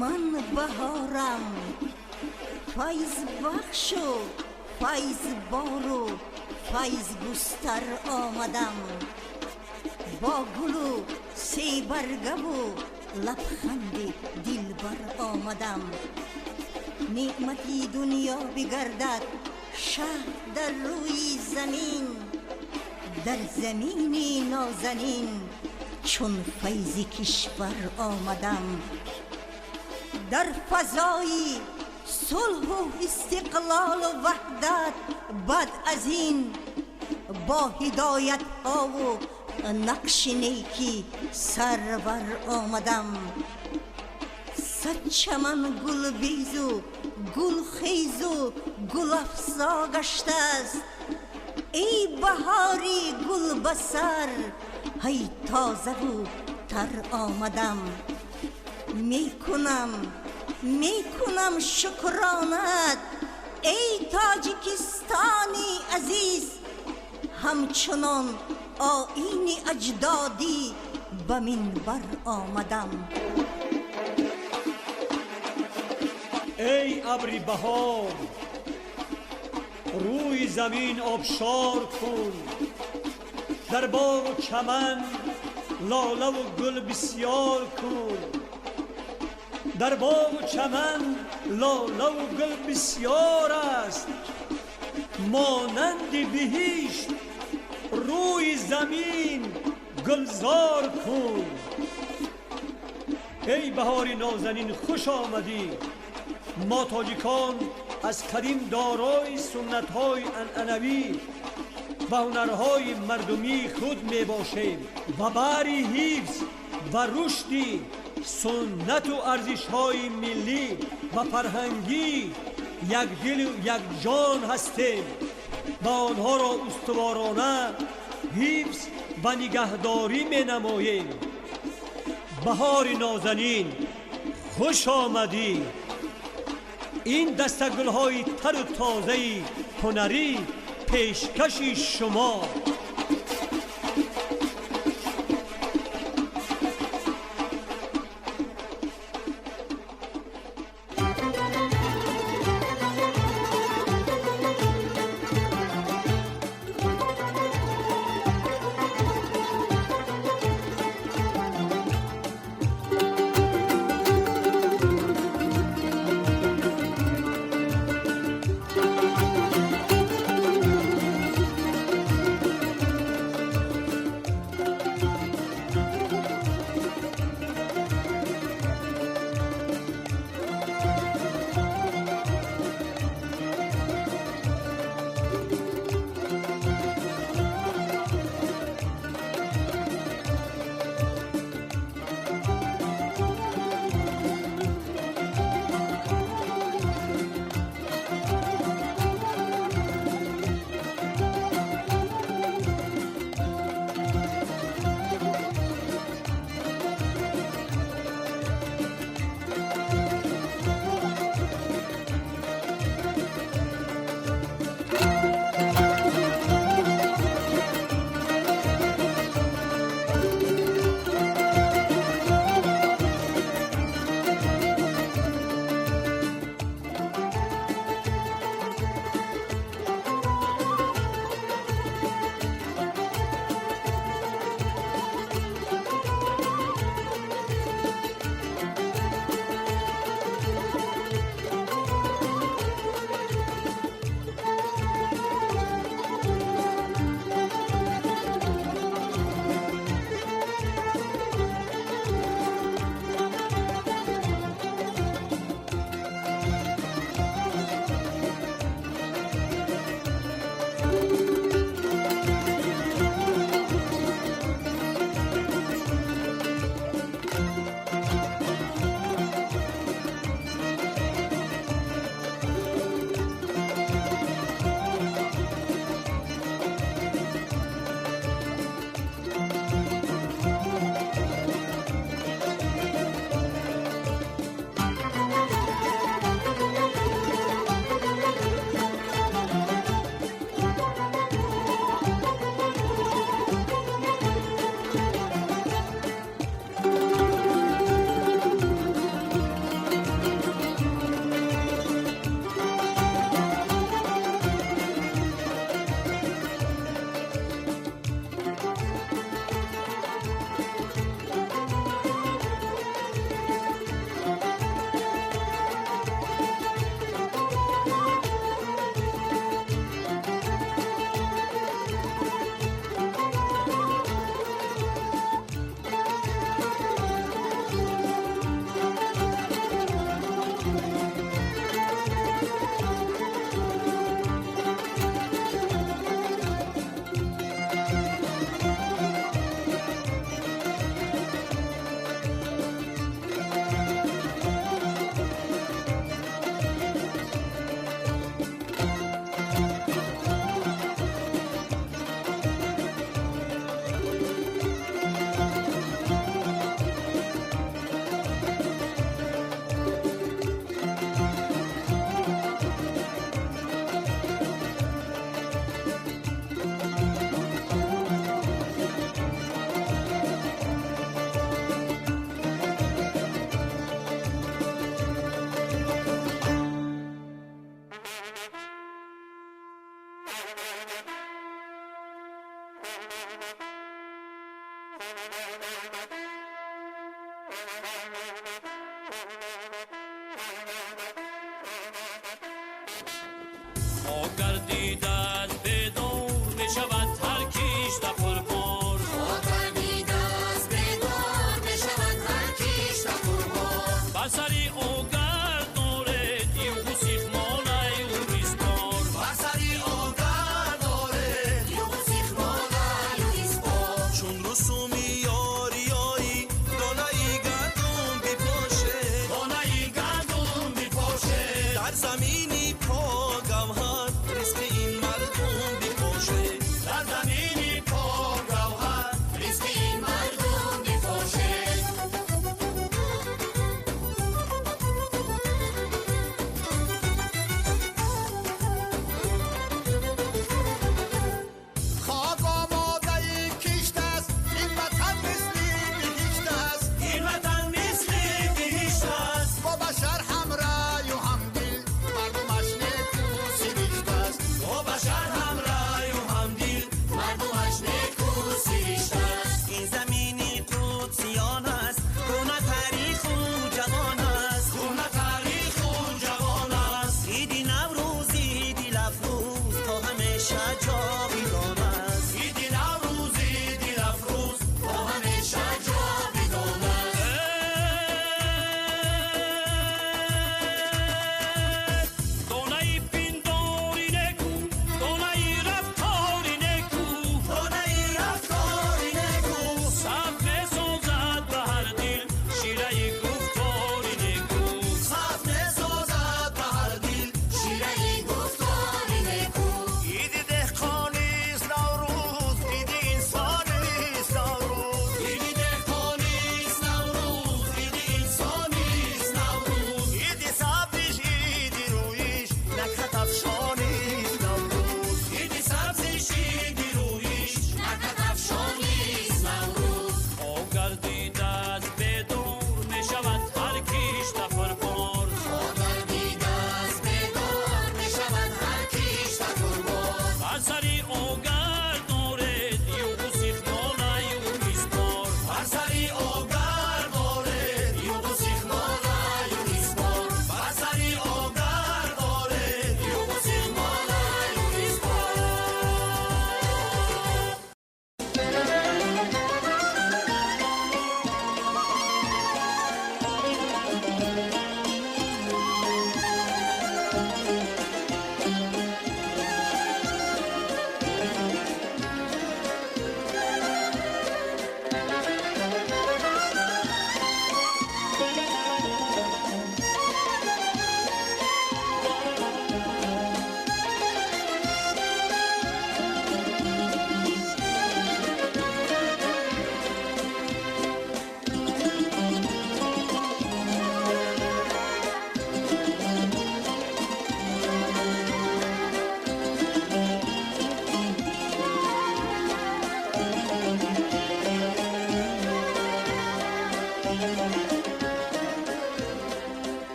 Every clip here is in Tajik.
Ман баҳорам, файзбахшу файзбору файзгустар омадам, бо гулу себаргаву лабханди дилбар омадам. Неъмати дунё бигардад шаҳр дар рӯи замин, дар замини нозанин чун файзи кишвар омадам. Дар фазои сулҳу истиқлолу ваҳдат баъд аз ин бо ҳидоятҳову нақши неки сарвар омадам. Сад чаман гулбезу гулхезу гулафзо гаштааст, эй баҳори гулбасар, ҳай тозаву тар омадам. Мекунам, мекунам шукронат, эй Тоҷикистони азиз, ҳамчунон оини аҷдодӣ ба минбар омадам. Эй абри баҳор, рӯи замин обшор кун, дар боғу чаман лолаву гул бисёр кун. Дар боғу чаман лолаву гул бисёр аст, монанди биҳишт рӯи замин гулзор кун. Эй баҳори нозанин, хуш омадӣ. Мо тоҷикон аз қадим дорои суннатҳои анъанавӣ ва ҳунарҳои мардумии худ мебошем ва баҳри ҳифз ва рушди суннату арзишҳои миллӣ ва фарҳангӣ якдилу якҷон ҳастем ва онҳоро устуворона ҳифз ва нигаҳдорӣ менамоем. Баҳори нозанин, хуш омадӣ. Ин дастагулҳои тару тозаи ҳунарӣ пешкаши шумо.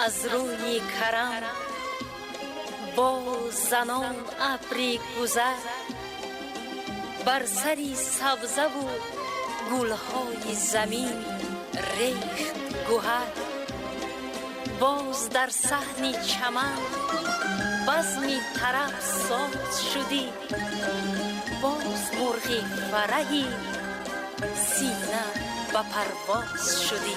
Аз рӯи карам боз занон абри гузар, бар сари сабзаву гулҳои замин рехт гӯҳар. Боз дар саҳни чаман базми тараб соз шудӣ, боз мурғи фараҳи сина ба парвоз шудӣ.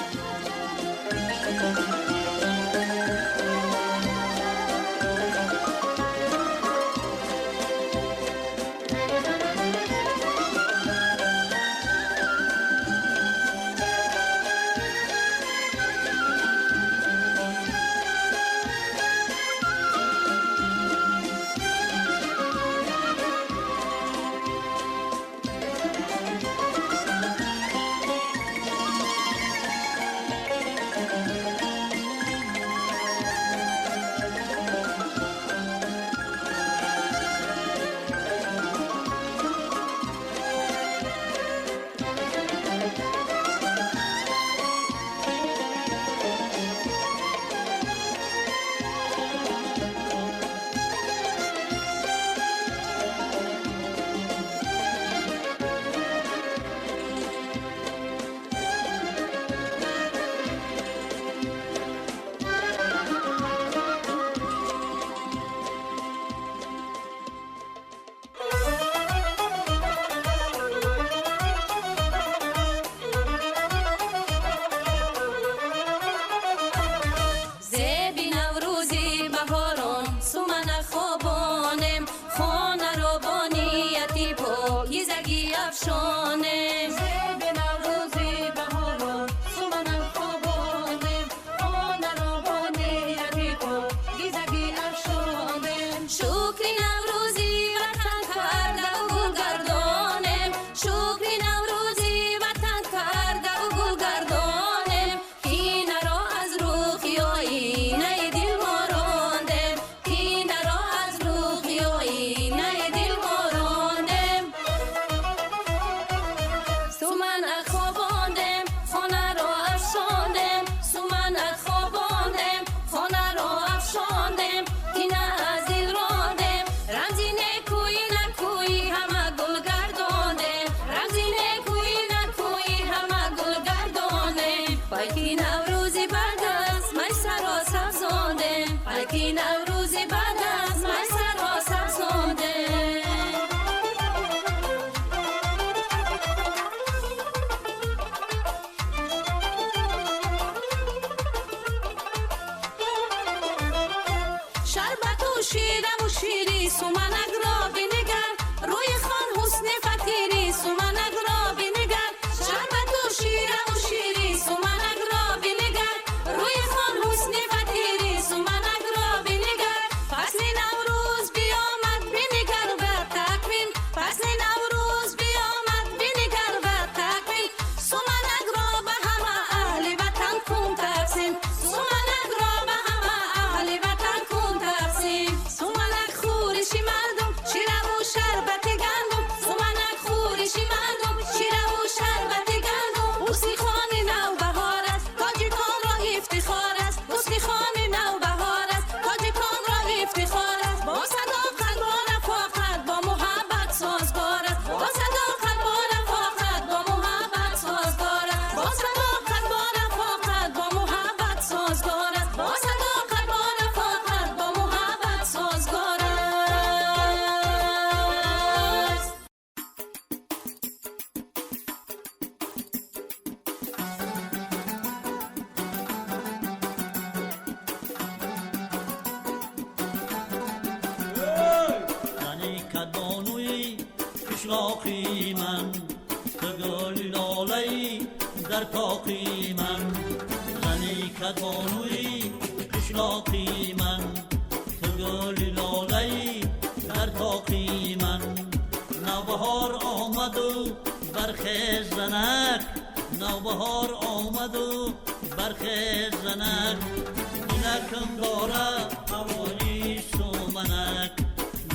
Суманак ро бинигар, рӯи хон ҳусни фатири, суманак ро бинигар, шарбату шираву шири, суманак ро бинигар, рӯи хон ҳусни фатири, суманак ро бинигар. Фасли Наврӯз биомад, бинигар ба тақвим, фасли Наврӯз биомад, бинигар ба тақвим, суманак ро ба ҳама аҳли ватан кун тақсим, суманак ро ба ҳама аҳли ватан кун тақсим. Суманак хӯриши мардум, шираву шарбати гандум, суманак хӯриши мардум, шираву шарбати гандум. Ҳусни хони навбаҳор аст, тоҷиконро ифтихор аст, ҳусни хони навбаҳор аст, тоҷиконро ифтихор аст. Бо садоқат, бо рафоқат, бо муҳаббат созгор аст, бо садоқат, бо рафоқат, бо муҳаббат созгор аст, бо садоқат, бо рафоқат, бо муҳаббат созгор аст, бо садоқат, бо рафоқат, бо муҳаббат созгор аст. Зани кадбонуи қишлоқи ман, ту гули лолаи дар тоқи ман. Зани кадбонуи қишлоқи ман, ту гули лолаи дар тоқи ман. Навбаҳор омаду бархез занак, навбаҳор омаду бархез занак, дилакам дора ҳавои суманак,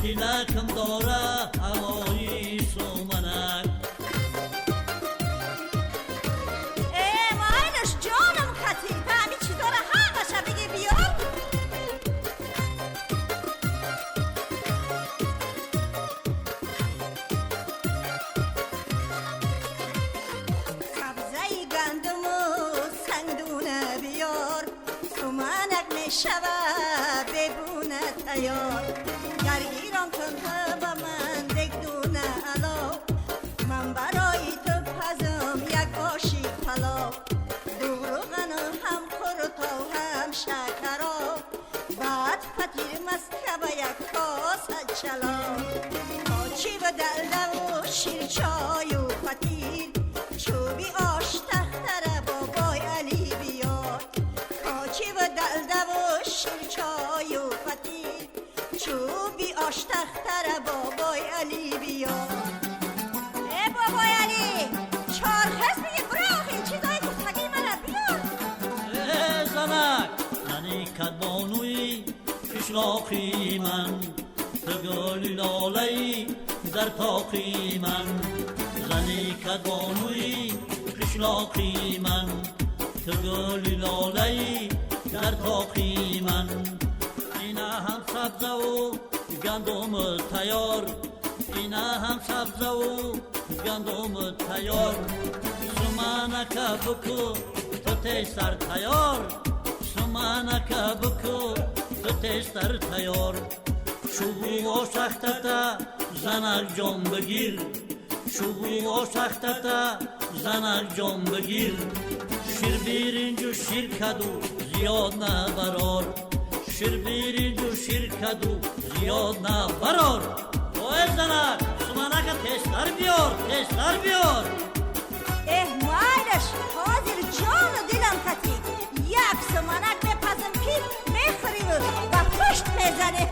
дилакам дора ҳавои суманак. Э, майлаш, ҷонам кати, та ҳамин чизора ҳамаша биги биёр. Сабзаи гандуму сангдуна биёр, суманак мешавад бебуна тайёр. Гаргирон кун ту ба ман дегдуна алов, ман барои ту пазам як оши палов. Дуғруғану ҳам қурутов, ҳам шакаров, баъд фатир маскаба як коса чалов. Почиву далдаву ширчою фатир, чӯби оштахтара бобой Алӣ биёр. Кочиву далдаву ширчою фатир, чӯби оштахтара бобой Алӣ биёр. Э, бобой Алӣ, чорхез биги, буроқ ин чизои гуфтагии мана биёр. Э, занак, зани кадбонуи қишлоқи ман, ту гули лолаи дар тоқи ман. Зани кадбонуи қишлоқи ман, ту гули лолаи дар тоқи ман. Ина ҳам сабзаву гандуму тайёр, ина ҳам сабзаву гандуму тайёр, суманака буку ту тезтар тайёр, суманака буку ту тезтар тайёр. Чӯбу ошахтата занак ҷон бигир, чӯбу ошахтата занак ҷон бигир, ширбиринҷу ширкаду зиёд набарор, ширбиринҷу ширкаду зиёд набарор. Ой, занак, суманака тезтар биёр, тезтар биёр. Эҳ, майлаш, ҳозир ҷону дилам кати як суманак мепазам, ки мехӯриву ба пушт мезанӣ.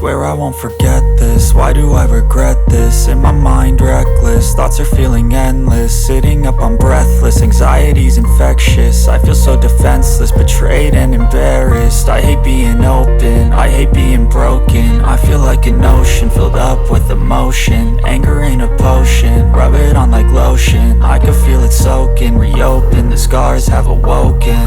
Swear I won't forget this. Why do I regret this? In my mind reckless, thoughts are feeling endless. Sitting up, I'm breathless, anxiety's infectious. I feel so defenseless, betrayed and embarrassed. I hate being open, I hate being broken. I feel like an ocean, filled up with emotion. Anger ain't a potion, rub it on like lotion. I can feel it soaking, reopen, the scars have awoken.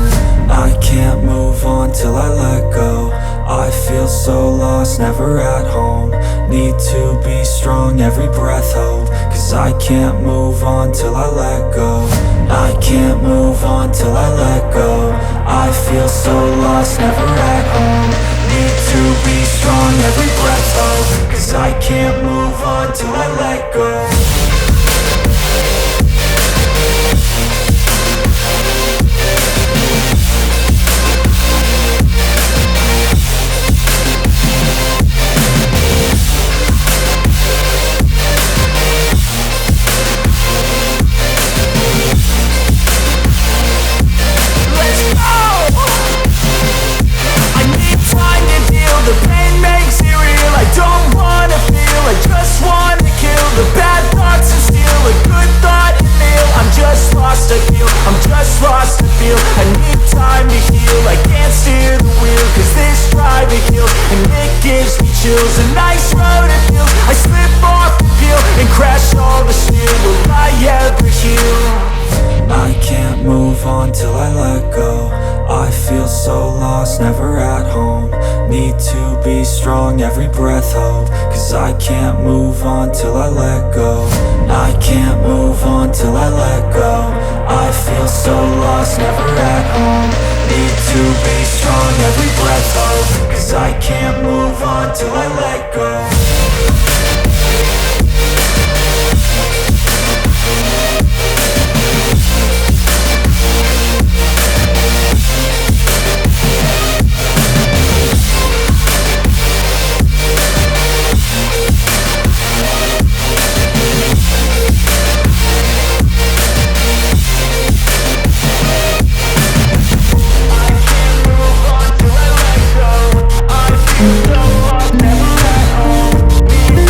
I can't move on till I let go. I feel so lost, never at home. Need to be strong, every breath hold. Cause I can't move on till I let go. I can't move on till I let go. I feel so lost, never at home. Need to be strong, every breath hold. Cause I can't move on till I let go. I'm just lost to feel. I need time to heal. I can't steer the wheel, cause this drive it kills. And it gives me chills, a nice road it feels. I slip off the peel and crash all the steel. Will I ever heal? I can't move on till I let go. I feel so lost, never at home. Need to be strong, every breath hold. Cause I can't move on till I let go. I can't move on till I let go. I feel so lost, never at home. Need to be strong, every breath hold. Cause I can't move on till I let go. I feel so lost, never at home.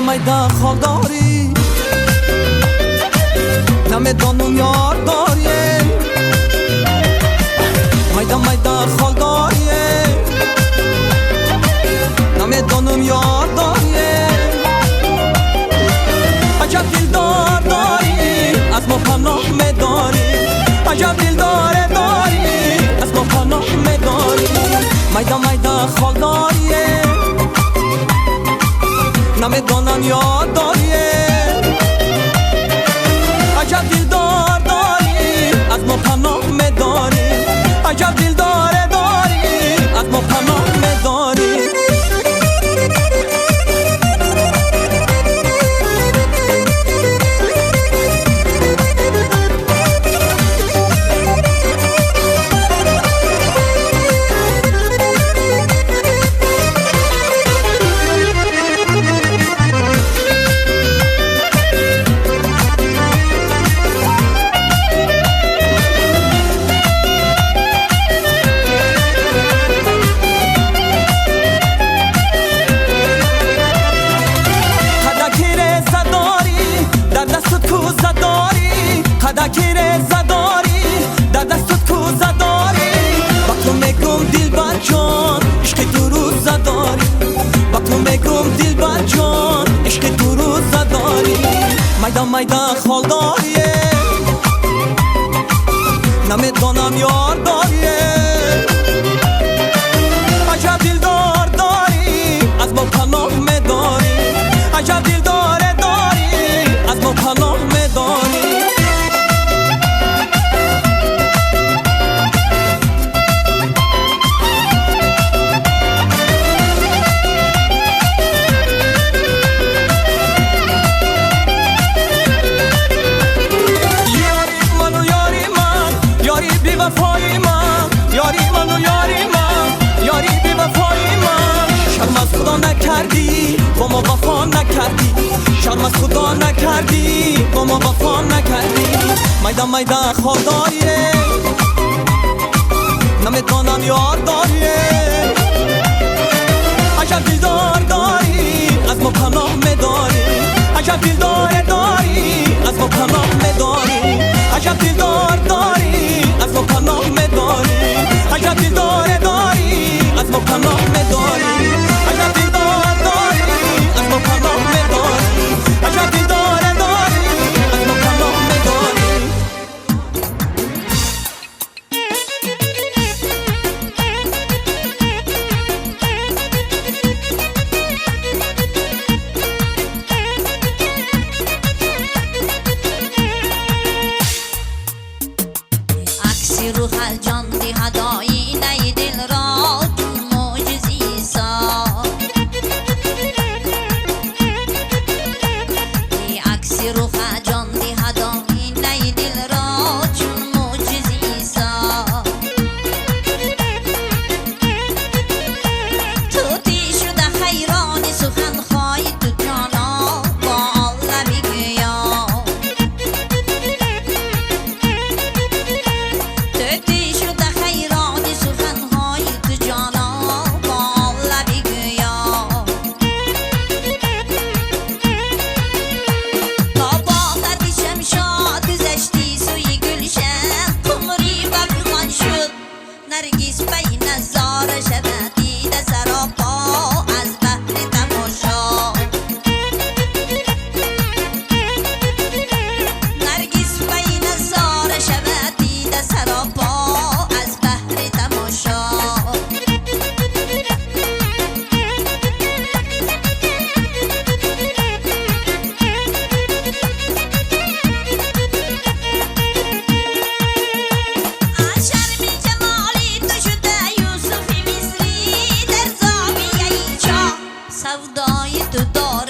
Майда хол дорӣ, намедонам ёр дорӣ. Майда майда хол дорӣ, намедонам ёр дорӣ. Аҷаб дилдор дорӣ, аз мо паноҳ медорӣ. Аҷаб дилдор дорӣ, аз мо паноҳ медорӣ. Майда майда хол дорӣ, намедонам ёд дорӣ. Аҷаб дилдор дорӣ, аз мо паноҳ медорӣ. Аҷаб дилдор дорӣ, аз мо паноҳ медорӣ. Майда майда хол дорӣ, намедонам ёр дорӣ. Аҷаб дилдор дорӣ, аз мо паноҳ медорӣ. Аҷаб дилдор дорӣ, аз мо паноҳ медорӣ. Бо мо вафо накардӣ, шарм аз худо накардӣ, бо мо вафо накардӣ. Майда майда хол дорӣ, намедонам ёр дорӣ. Аҷаб дилдор дорӣ, аз мо паноҳ медорӣ. Аҷаб дилдор дорӣ, аз мо паноҳ медорӣ. Аҷаб дилдор дорӣ, аз мо паноҳ медорӣ. Аҷаб дилдор дорӣ, аз мо паноҳ медорӣ. Аҷаб дилдор дорӣ, аз мо паноҳ медорӣ. Аҷаб дилдор дорӣ, аз мо паноҳ медорӣ. Акси руҳ ҷон диҳад оинаи дил ро, мӯъҷизи Исо. Акси руҳ ҷон диҳад оинаи дил ро, чун мӯъҷизи Исо. Тӯтӣ шуда ҳайрони суханҳои ту ҷоно, бо олами гӯё. Тӯтӣ шуда ҳайрони суханҳои ту ҷоно, бо лаби гӯё. То бо қади шамшод гузаштӣ сӯи гулшан, қумрӣ бафиғон шуд Наргиз пай назора шавад, дида саропо аз баҳри тамошо. Наргиз пай назора шавад, дида саропо аз баҳри тамошо. Аз шарми ҷамоли ту шуда Юсуфи Мисрӣ дар зовияи чоҳ, савдои ту дорад.